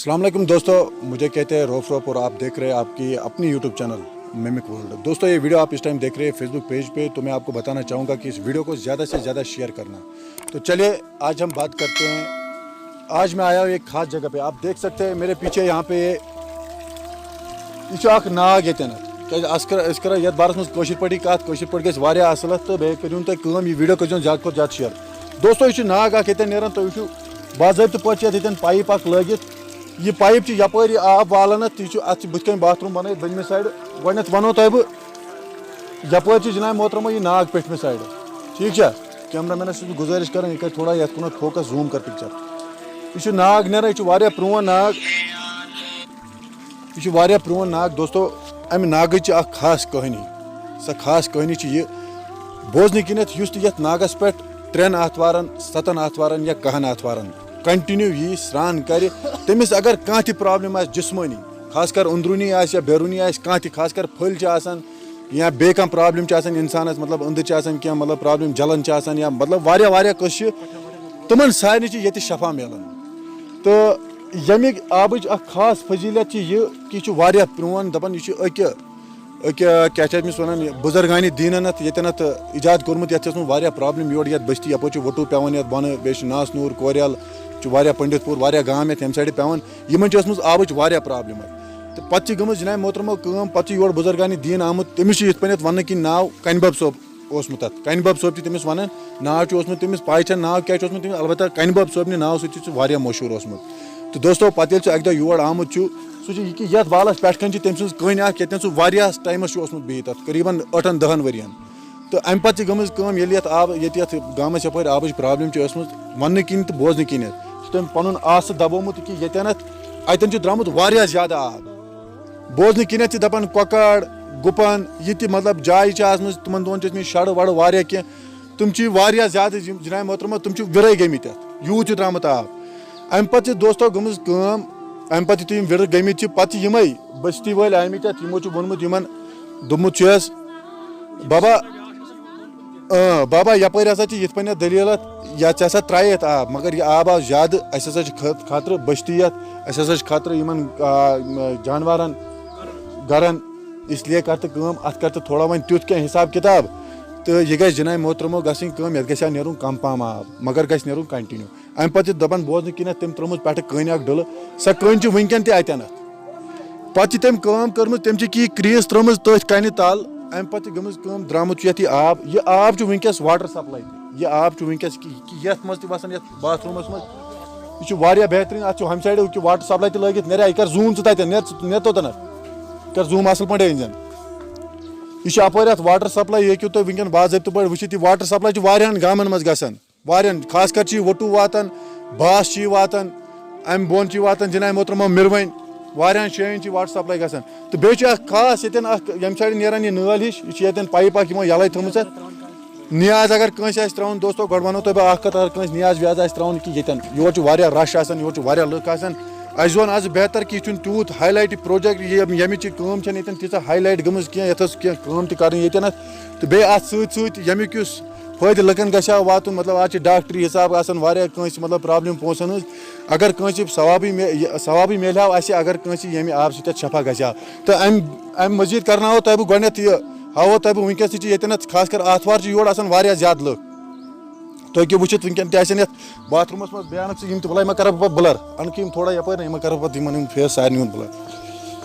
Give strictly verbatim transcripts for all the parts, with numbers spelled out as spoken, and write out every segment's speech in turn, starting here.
السلام علیکم دوستو، مجھے کہتے ہیں روف روف اور آپ دیکھ رہے ہیں آپ کی اپنی یوٹیوب چینل میمک ورلڈ۔ دوستو، یہ ویڈیو آپ اس ٹائم دیکھ رہے ہیں فیس بک پیج پہ، تو میں آپ کو بتانا چاہوں گا کہ اس ویڈیو کو زیادہ سے زیادہ شیئر کرنا۔ تو چلیے، آج ہم بات کرتے ہیں، آج میں آیا ہوں ایک خاص جگہ پہ۔ آپ دیکھ سکتے ہیں میرے پیچھے یہاں پہ یہ، یہ چھُ اکھ ناگ ییٚتٮ۪ن۔ کیازِ أسۍ کر-، أسۍ کرو یتھ بارس منٛز کٲشِر پٲٹھی کتھ، کٲشِر پٲٹھۍ گژھِ واریاہ اصل اتھ، تہٕ بیٚیہِ کٔرِو تُہۍ کٲم، یہِ ویڈیو کٔرۍزیون زیادٕ کھۄتہٕ زیادٕ شیئر۔ دوستو، یہِ چھُ ناگ اکھ ییٚتٮ۪ن نیران، تُہۍ وٕچھِو باضٲبطہٕ پٲٹھۍ چھِ یَتھ ییٚتٮ۪ن پایِپ اَکھ لٲگِتھ۔ یہِ پایِپ چھِ یَپٲرۍ یہِ آب والان اَتھ، یہِ چھُ، اَتھ چھِ بٕتھِ کَنۍ باتھ روٗم بَنٲیِتھ بٔنمہِ سایڈٕ۔ گۄڈٕنٮ۪تھ وَنو تۄہہِ بہٕ، یَپٲرۍ چھِ جِناب محترمو یہِ ناگ پٮ۪ٹھمہِ سایڈٕ، ٹھیٖک چھا؟ کیمرہ مینَس چھُس بہٕ گُزٲرِش کَران، یہِ کَرِ تھوڑا یَتھ کُنَتھ فوکَس، زوٗم کَر پِکچَر۔ یہِ چھُ ناگ نیران، یہِ چھُ واریاہ پرٛون ناگ۔ یہِ چھُ واریاہ پرٛون ناگ دوستو۔ اَمہِ ناگٕچ چھِ اَکھ خاص کہانی۔ سۄ خاص کہانی چھِ یہِ، بوزنہٕ کِنٮ۪تھ یُس تہِ یَتھ ناگَس پٮ۪ٹھ ترٛٮ۪ن آتھوارَن، سَتَن آتھوارَن یا کَہَن آتھوارَن کنٹِنیو یی سرٛان کَرِ، تٔمِس اگر کانٛہہ تہِ پرابلم آسہِ جسمٲنی، خاص کر أنٛدروٗنی آسہِ یا بیروٗنی آسہِ، کانٛہہ تہِ، خاص کر پھٔلۍ چھِ آسان یا بیٚیہِ کانٛہہ پرابلم چھِ آسان اِنسانَس، مطلب أنٛدٕرۍ چھِ آسان کینٛہہ، مطلب پرابلم جلن چھِ آسان یا مطلب واریاہ واریاہ قٕصہٕ چھِ، تِمَن سارنٕے چھِ ییٚتہِ شفا میلان۔ تہٕ ییٚمہِ آبٕچ اَکھ خاص فضیٖلت چھِ یہِ کہِ یہِ چھُ واریاہ پرٛون، دَپان یہِ چھُ أکہِ أکہِ، کیٛاہ چھِ أمِس وَنان، یہِ بُزرگانِ دیٖنَن اَتھ ییٚتٮ۪ن اَتھ ایجاد کوٚرمُت، یَتھ چھِ ٲسمٕژ واریاہ پرابلم یور، یَتھ بستی یَپٲرۍ چھُ وٹوٗ پٮ۪وان، یَتھ بۄنہٕ بیٚیہِ چھُ ناس نوٗر، کوریل، چھُ واریاہ پنڈت پوٗر، واریاہ گام یَتھ ییٚمہِ سایڈٕ پٮ۪وان، یِمَن چھِ ٲسمٕژ آبٕچ واریاہ پرابلم اَتھ۔ تہٕ پَتہٕ چھِ گٔمٕژ جناب محترمہ کٲم، پَتہٕ چھِ یور بُزرگانِ دیٖن آمُت، تٔمِس چھِ یِتھ پٲٹھۍ یَتھ وَننہٕ کِنۍ ناو کَنہِ بَب صٲب اوسمُت اَتھ۔ کَنہِ بَب صٲب چھِ تٔمِس وَنان، ناو چھُ اوسمُت تٔمِس، پَے چھَنہٕ ناو کیٛاہ چھُ اوسمُت تٔمِس، البتہ کَنہِ بَب صٲبنہِ ناو سۭتۍ چھُ سُہ واریاہ مشہوٗر اوسمُت۔ تہٕ دوستو، پَتہٕ ییٚلہِ سُہ اَکہِ دۄہ یور آمُت چھُ، سُہ چھُ یہِ کہِ یَتھ بالَس پٮ۪ٹھ کَنۍ چھِ تٔمۍ سٕنٛز کٔنۍ اَکھ، ییٚتٮ۪ن سُہ واریاہَس ٹایمَس چھُ اوسمُت بِہِتھ، اَتھ قریٖباً ٲٹھَن دَہَن ؤرِیَن۔ تہٕ اَمہِ پَتہٕ چھِ گٔمٕژ کٲم، ییٚلہِ یَتھ آب، ییٚتہِ یَتھ گامَس یَپٲرۍ آبٕچ پرابلم چھِ ٲسمٕژ، وَننہٕ کِنۍ تہٕ بوزنہٕ کِنۍ، چھُ تٔمۍ پَنُن آسہٕ دَبومُت کہِ ییٚتٮ۪ن اَتھ، اَتٮ۪ن چھُ درٛامُت واریاہ زیادٕ آب۔ بوزنہٕ کِنٮ۪تھ چھِ دَپان کۄکَر، گُپَن، یہِ تہِ مطلب جایہِ چھِ آسمٕژ، تِمَن دۄہَن چھِ ٲسمٕتۍ شَڈٕ وَڈٕ واریاہ کینٛہہ۔ تِم چھِ واریاہ زیادٕ، یِم جناب محترمہ، تِم چھِ وِرے گٔمٕتۍ اَتھ، یوٗت چھُ درٛامُت آب۔ اَمہِ پَتہٕ چھِ دوستو گٔمٕژ کٲم، اَمہِ پَتہٕ یُتھُے یِم وِرٕ گٔمٕتۍ چھِ، پَتہٕ چھِ یِمَے بستی وٲلۍ آمٕتۍ اَتھ، یِمو چھُ ووٚنمُت یِمَن، دوٚپمُت چھُ اَسہِ، بابا، اۭں، بابا، یَپٲرۍ ہسا چھِ یِتھ پٲٹھۍ دٔلیٖل اَتھ، یَتھ چھِ آسان ترٛایہِ یَتھ آب، مگر یہِ آب آو زیادٕ، اَسہِ ہسا چھِ خط-، خطرٕ بٔستی یَتھ، اَسہِ ہسا چھِ خطرٕ یِمَن، آ، جانوارَن، گَرَن، اس لیے کر تہٕ کٲم، اَتھ کر تہٕ تھوڑا وۄنۍ تیُتھ کینٛہہ حساب کِتاب، تہٕ یہِ گژھِ جناب محترمو گژھٕنۍ کٲم، یَتھ گژھِ ہا نیرُن کم پہم آب، مگر گژھِ نیرُن کنٹِنیو۔ اَمہِ پَتہٕ چھِ دَپان بوزنہٕ کِنٮ۪تھ تٔمۍ ترٛٲومٕژ پٮ۪ٹھٕ کٔنۍ اَکھ ڈٕلہٕ، سۄ کٔنۍ چھِ وٕنکٮ۪ن تہِ اَتٮ۪ن اَتھ۔ پَتہٕ چھِ تٔمۍ کٲم کٔرمٕژ، تٔمۍ چھِ کی کرٛیٖس ترٛٲومٕژ تٔتھۍ کَنہِ تَل۔ اَمہِ پَتہٕ چھِ گٔمٕژ کٲم، درٛامُت چھُ یَتھ یہِ آب۔ یہِ آب چھُ وٕنکٮ۪س واٹر سپلاے تہِ۔ یہِ آب چھُ وٕنکٮ۪س کہِ، کہِ یَتھ منٛز تہِ وَسان، یَتھ باتھ روٗمَس منٛز۔ یہِ چھُ واریاہ بہتریٖن۔ اَتھ چھُ ہمہِ سایڈٕ ہُہ کہِ واٹر سپلاے تہِ لٲگِتھ۔ نیریا، یہِ کَر زوٗم ژٕ تَتٮ۪ن، نیر ژٕ، نیر توٚتَنَتھ۔ یہِ کَر زوٗم اَصٕل پٲٹھۍ أنۍ زٮ۪ن۔ یہِ چھُ اَپٲرۍ اَتھ واٹر سپلاے، یہِ ہیٚکِو تُہۍ وٕنکٮ۪ن باضٲبطہٕ پٲٹھۍ وٕچھِتھ۔ یہِ واٹر سپلاے چھُ واریاہَن گامَن منٛز گژھان۔ واریاہَن، خاص کر چھِ یہِ وٹوٗ واتان، باس چھِ یہِ واتان، اَمہِ بۄن چھِ یہِ واتان جناب محترمہ مِروَنۍ، واریاہَن جایَن چھِ یہِ واٹر سپلاے گژھان۔ تہٕ بیٚیہِ چھِ اَکھ خاص ییٚتٮ۪ن اَکھ، ییٚمہِ سایڈٕ نیران یہِ نٲلۍ ہِش، یہِ چھِ ییٚتٮ۪ن پایِپ اَکھ یِمو یَلَے تھٲومٕژ اَتھ۔ نیاز اگر کٲنٛسہِ آسہِ ترٛاوُن، دوستو، گۄڈٕ وَنو تۄہہِ بہٕ اَکھ کَتھ، اگر کٲنٛسہِ نیاز ویاز آسہِ ترٛاوُن کہِ ییٚتٮ۪ن یور چھُ واریاہ رَش آسان، یور چھُ واریاہ لُکھ آسان، اَسہِ زون آز بہتر کہِ یہِ چھُنہٕ تیوٗت ہاے لایٹ یہِ پروجیکٹ، یہِ، ییٚمِچ یہِ کٲم چھَنہٕ ییٚتٮ۪ن تیٖژاہ ہاے لایٹ گٔمٕژ کینٛہہ، یَتھ ٲس کینٛہہ کٲم تہِ کَرٕنۍ ییٚتٮ۪نَتھ۔ تہٕ بیٚیہِ اَتھ سۭتۍ سۭتۍ ییٚمیُک یُس فٲیدٕ لُکَن گژھِ ہا واتُن، مطلب، آز چھِ ڈاکٹری حِساب آسان واریاہ کٲنٛسہِ، مطلب، پرابلم پونٛسَن ہٕنٛز۔ اگر کٲنٛسہِ ثوابٕے مے-، یہِ ثوابٕے میلہِ ہا اَسہِ، اگر کٲنٛسہِ ییٚمہِ آبہٕ سۭتۍ اَتھ شفا گژھِ ہا۔ تہٕ اَمہِ، اَمہِ مٔزیٖد کَرناوو تۄہہِ بہٕ گۄڈٕنٮ۪تھ یہِ، ہاوو تۄہہِ بہٕ وٕنکیٚس تہِ چھِ ییٚتٮ۪نَتھ، خاص کر آتھوار چھِ یور آسان واریاہ زیادٕ لُکھ۔ تُہۍ ہیٚکِو وٕچھِتھ وٕنکیٚن تہِ آسن یَتھ باتھ روٗمَس منٛز بیٚیہِ اَنَکھ ژٕ یِم تہِ، وَلہٕ یِمَن کَرٕ بہٕ پَتہٕ بٕلَر، اَنہٕ کہِ یِم تھوڑا یَپٲرۍ نہ، یِمَن کَرٕ بہٕ پَتہٕ یِمَن ہُنٛد فیس سارنٕے ہُنٛد بٕلَر۔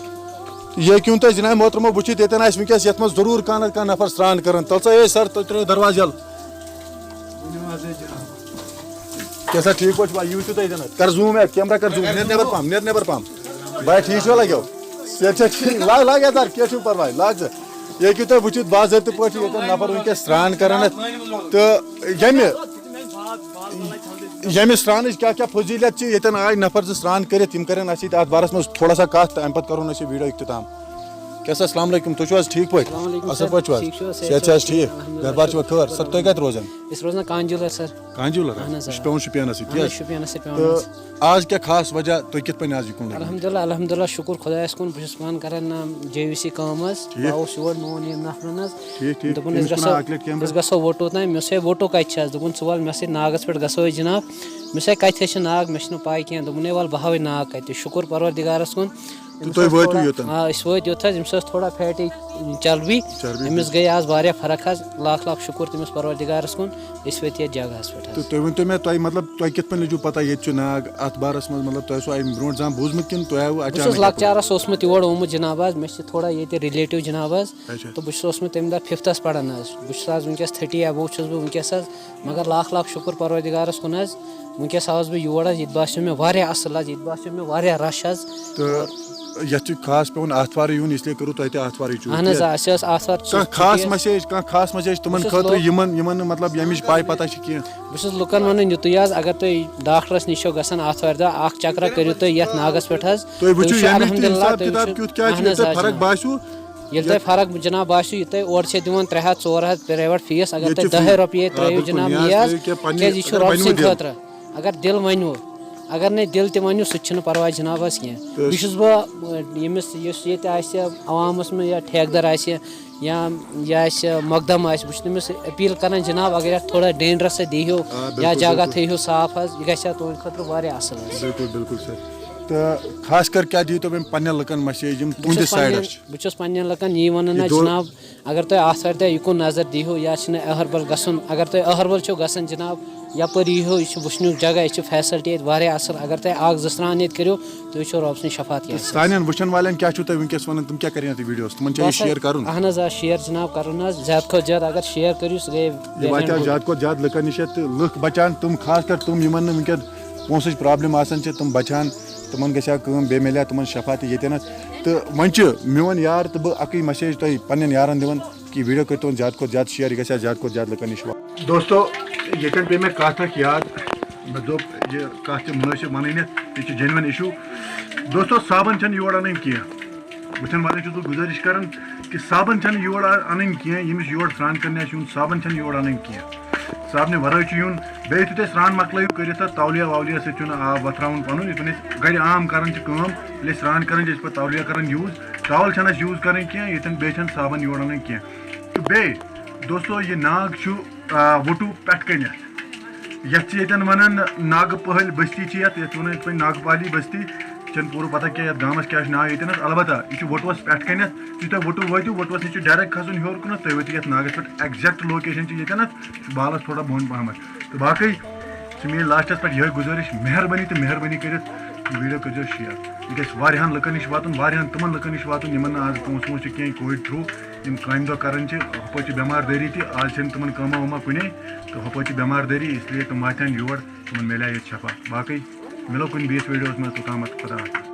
یہِ ہیٚکِو تُہۍ جِناب محترمو وٕچھِتھ، ییٚتٮ۪ن آسہِ وٕنکیٚس یَتھ منٛز ضروٗر کانٛہہ نَتہٕ کانٛہہ نفر سرٛان کَران۔ تَلہٕ سا، اے سَر، تُہۍ ترٛٲیِو دروازٕ یَلہٕ۔ کیٛاہ سا ٹھیٖک پٲٹھۍ چھُوا؟ یہِ وٕچھِو تُہۍ ییٚتٮ۪ن۔ کَر زوٗم ہے، کیمرہ کَر زوٗم، نیر نٮ۪بر پَہَم، نیر نٮ۪بر پَہَم۔ بھایا، ٹھیٖک چھُوا لَگیو؟ صحت چھا ٹھیٖک؟ لاگ، لاگ یَتھ دَر، کینٛہہ چھُنہٕ پَرواے، لاگ ژٕ۔ یہِ ہیٚکِو تُہۍ وٕچھِتھ باضٲبطہٕ پٲٹھۍ، ییٚتٮ۪ن نفر وٕنکیٚس سرٛان کَران اَتھ۔ تہٕ ییٚمہِ ییٚمہِ سرٛانٕچ کیٛاہ کیٛاہ فضیٖلت چھِ، ییٚتٮ۪ن آے نفر زٕ سرٛان کٔرِتھ، یِم کَرن اَسہِ سۭتۍ اَتھ بارَس منٛز تھوڑا سا کَتھ، تہٕ اَمہِ پَتہٕ کَرو أسۍ یہِ video اختتام۔ کیٛاہ سا، السلام علیکم، تُہۍ چھِو حظ ٹھیٖک پٲٹھۍ؟ السلام علیکم اَصٕل sir، پٲٹھۍ چھِو حظ؟ ٹھیٖک چھِو حظ؟ صحت چھِ حظ ٹھیٖک؟ الحمدُللہ۔ گَرٕ بار چھِوا خٲر؟ Sir، تُہۍ کَتہِ روزان؟ أسۍ روزان کانجوٗلَر sir۔ کانجوٗلَر؟ اَہَن حظ، یہِ چھُ آ۔ پٮ۪وان شُپینَسٕے، اَہَن تی حظ، حظ؟ شُپینَسٕے پٮ۪وان تہٕ حظ۔ آز کیٛاہ خاص وجہ، تُہۍ کِتھ پٲٹھۍ آز یہِ کُن لٔگِو؟ الحمدللہ، الحمدللہ، شُکُر خۄدایَس کُن، بہٕ چھُس پانہٕ کَران، آ، جے وی سی کٲم حظ۔ ٹھیٖک۔ بہٕ آوُس یور، مےٚ ووٚن ییٚمہِ نفرَن حظ۔ ٹھیٖک، ٹھیٖک۔ دوٚپُن، أسۍ أمِس گژھو، وَنان اَکہِ لَٹہِ کیمرہ۔ أسۍ گژھو ووٹو تام۔ مےٚ ووٚنُس، "ہے، ووٹو کَتہِ چھِ حظ؟" دوٚپُن، "ژٕ وَل مےٚ سۭتۍ ناگَس پٮ۪ٹھ گژھو أسۍ جِناب۔" مےٚ ووٚنُس، "ہے، کَتہِ حظ چھِ ناگ؟ مےٚ چھِنہٕ پَے کینٛہہ۔" دوٚپُن، "ہے، وَل بہٕ ہاوَے ناگ کَتہِ۔" شُکُر پَروَردِگارَس کُن۔ تہٕ أمِس تُہۍ ٲس وٲتِو تھوڑا، یوٚتَن؟ آ، أسۍ وٲتۍ یوٚت حظ۔ أمِس ٲس تھوڑا فیٹی چربی۔ چربی أمِس گٔے۔ گٔے آز واریاہ فرق حظ۔ لاکھ لاکھ شُکُر تٔمِس پَروَردِگارَس کُن۔ أسۍ وٲتۍ یَتھ جگہَس پٮ۪ٹھ حظ۔ تہٕ تُہۍ ؤنۍ تو مےٚ، تۄہہِ مطلب تۄہہِ کِتھ پٲٹھۍ لٔجِو پَتہ ییٚتہِ چھُ ناگ؟ اَتھ بارَس منٛز مطلب تۄہہِ اوسوٕ اَمہِ برونٛٹھ زانٛہہ بوٗزمُت کِنہٕ تۄہہِ آوٕ بہٕ چھُس اچانک یہِ پَتہ؟ لۄکچارَس اوسمُت یور آمُت جِناب حظ۔ مےٚ چھِ تھوڑا ییٚتہِ relative جِناب حظ۔ اچھا۔ تہٕ بہٕ چھُس اوسمُت تَمہِ دۄہ fifth-س پَران حظ۔ بہٕ چھُس آز وٕنکیٚس thirty above چھُس بہٕ وٕنکیٚس حظ۔ مگر لاکھ لاکھ شُکُر پَروَردِگارَس کُن حظ۔ وٕنکیٚس آوُس بہٕ یور حظ، ییٚتہِ باسیٚو مےٚ واریاہ اَصٕل حظ، ییٚتہِ باسیٚو مےٚ واریاہ rush حظ۔ تہٕ یَتھ چھُ خاص پٮ۪وان آتھوارٕے یُن، اس لیے کٔرٕو تۄہہِ تہِ آتھوارٕے چوٗز، اَہَن حظ، تی حظ؟ آ، اَسہِ ٲس آتھوار کانٛہہ ژھُٹی خاص حظ۔ Message، کانٛہہ خاص message تِمَن بہٕ چھُس خٲطرٕ لوک- یِمَن، یِمَن نہٕ مطلب ییٚمِچ پَے پَتہ چھِ کینٛہہ؟ بہٕ چھُس لُکَن وَنان یُتُے حظ، اگر تُہۍ ڈاکٹرَس نِش چھِو گژھان آتھوارِ دۄہ، اَکھ چَکرا کٔرِو تُہۍ یَتھ ناگَس پٮ۪ٹھ حظ۔ تُہۍ وٕچھِو تُہۍ وٕچھِو ییٚمہِ تہِ الحمدللہ، حساب تُہۍ کِتاب وٕچھِو۔ کیُتھ کیٛاہ چھُ، اَہَن ییٚلہِ حظ، تۄہہِ آ، فرق جِناب۔ باسیو، ییٚلہِ تۄہہِ فرق جِناب باسیو، یہِ تۄہہِ اورٕ چھِ دِوان ترٛےٚ ہَتھ، ژور ہَتھ private fees، اگر ییٚتہِ تُہۍ چھُ دَہے free۔ رۄپیہِ آ، ترٛٲیِو بِلکُل، جِناب نیاز نیاز، ترٲیِو کینٛہہ پننہِ، کیٛازِ یہِ چھُ اگر رۄبہٕ بنیو سٕنٛدِ دِل۔ خٲطرٕ۔ اگر دِل ونیو، اگر نَے دِل تہِ ونیو، سُہ تہِ چھُنہٕ پرواے جِناب حظ کینٛہہ۔ تہٕ بیٚیہِ چھُس بہٕ، ییٚمِس، یُس ییٚتہِ آسہِ عوامس منٛز یا ٹھیکہٕ در آسہِ یا یہِ آسہِ مقدم آسہِ، بہٕ چھُس تٔمِس appeal کران، جِناب، اگر یَتھ تھوڑا dangerous سا دیٖہِو آ، بِلکُل، یا جگہ بِلکُل۔ تھٲیہِو صاف حظ، یہِ گژھِ ہا تُہنٛدِ خٲطرٕ واریاہ اصل حظ۔ بِلکُل، بِلکُل sir۔ تہٕ خاص کر کیٛاہ دِیِو تُہۍ وۄنۍ پننٮ۪ن لُکن message یِم بہٕ تُہنٛدِ چھُس پننٮ۪ن، sideس چھِ؟ بہٕ چھُس پننٮ۪ن لُکن یی ونان یہِ حظ دو- جِناب، اگر تُہۍ آتھوارِ دۄہ یِکُن نظر دیٖہِو یا چھِنہٕ اہربل گژھُن، اگر تُہۍ اہربل چھِو گژھان جِناب، یپٲرۍ ییٖہِو، یہِ چھُ وٕچھنُک جگہ، یہِ چھِ facility ییٚتہِ واریاہ اصل۔ اگر تُہۍ اکھ زٕ سرٛان ییٚتہِ کٔرِو، تُہۍ وٕچھِو رۄب سٕنٛز شفاعت کیٛاہ تہٕ چھِ۔ سانٮ۪ن وٕچھن والٮ۪ن کیٛاہ چھُو تُہۍ وٕنکیٚس ونان؟ تِم کیٛاہ کرن اَتھ videoس؟ تِمن چھا یہِ بس حظ، share کرُن؟ اہن حظ، آ، share جِناب کرُن حظ، زیادٕ کھۄتہٕ زیادٕ اگر share کٔرِو، سُہ گٔیے یہِ واتہِ ہا زیادٕ کھۄتہٕ زیادٕ لُکن نِش تہٕ لُکھ بچان، تِم خاص کر تِم یِمن نہٕ وٕنکیٚن پونٛسٕچ problem آسان چھِ، تِم بچان، تِمن گژھِ ہا کٲم، بیٚیہِ میلہِ ہا تِمن شفاعت ییٚتٮ۪نس۔ تہٕ وۄنۍ چھِ میون یار تہٕ بہٕ اَکٕے message تۄہہِ پننٮ۪ن یارن دِوان کہِ video کٔرۍتون زیادٕ کھۄتہٕ زیادٕ share، یہِ گژھِ ہا زیادٕ کھۄتہٕ زیادٕ لُکن نِش واتُن۔ دوستو، ییٚتٮ۪ن پیٚیہِ مےٚ کتھ اکھ یاد، مےٚ دوٚپ یہِ کتھ چھِ مُنٲسِب ونٕنۍ، یہِ چھِ genuine issue۔ دوستو، صابن چھَنہٕ یور انٕنۍ کینٛہہ۔ وٕچھن والٮ۪ن چھُس بہٕ گُزٲرِش کران کہِ صابن چھَنہٕ یور اَنٕنۍ کینٛہہ، ییٚمِس یور سرٛان کرنہِ آسہِ یُن، صابن چھَنہٕ یور اَنٕنۍ کینٛہہ۔ صابنہِ ورٲے چھُ یُن، بیٚیہِ یُتھُے تۄہہِ سرٛان مۄکلٲیِو کٔرِتھ، تَتھ تولیہ وولیہ سۭتۍ چھُنہٕ آب وۄتھراوُن پَنُن، یِتھ پٲٹھۍ أسۍ گرِ عام کران چھِ کٲم، ییٚلہِ أسۍ سرٛان کران چھِ، أسۍ چھِ پَتہٕ تولیہ کران use، towel چھَنہٕ اَسہِ use کرٕنۍ کینٛہہ، ییٚتٮ۪ن بیٚیہِ چھَنہٕ صابن یور اَنٕنۍ کینٛہہ۔ تہٕ بیٚیہِ دوستو، یہِ ناگ چھُ، آ، وُٹوٗ پٮ۪ٹھ کَنٮ۪تھ۔ یَتھ چھِ ییٚتٮ۪ن وَنان ناگہٕ پہٲلۍ بستی چھِ یَتھ، یَتھ وَنان یِتھ پٲٹھۍ ناگہٕ پہالی بستی۔ چھَنہٕ پوٗرٕ پَتہ کینٛہہ یَتھ گامَس کیٛاہ چھُ ناو ییٚتٮ۪نَس۔ البتہ یہِ چھُ وُٹوَس پٮ۪ٹھ کَنٮ۪تھ۔ یُتھُے تۄہہِ وُٹوٗ وٲتِو، وُٹوَس نِش چھُ direct کھَسُن ہیوٚر کُنَتھ، تُہۍ وٲتِو یَتھ ناگَس پٮ۪ٹھ۔ Exact location چھِ ییٚتٮ۪نَس، یہِ چھُ بالَس تھوڑا بۄن پَہمَتھ۔ تہٕ باقٕے چھِ میٛٲنۍ lastس پٮ۪ٹھ یِہوٚے گُزٲرِش، مہربٲنی تہٕ مہربٲنی کٔرِتھ یہِ video کٔرۍزیو share۔ یہِ گژھِ واریاہَن لُکَن نِش واتُن، واریاہَن تِمَن لُکَن نِش واتُن، یِمَن نہٕ آز پونٛسہٕ وونٛسہٕ چھِ کینٛہہ COVID through۔ یِم کامہِ دۄہ کران چھِ، ہُپٲرۍ چھِ بٮ۪مار دٲری تہِ، آز چھِنہٕ تِمن کٲمہ وٲمہ کُنے، تہٕ ہُپٲرۍ چھِ بٮ۪مار دٲری، اس لیے تِم واتن یور، تِمن میلہِ ہا ییٚتہِ شفا۔ باقٕے مِلو کُنہِ بیٚیِس videoس منٛز، توٚتامَتھ خدا حافظ۔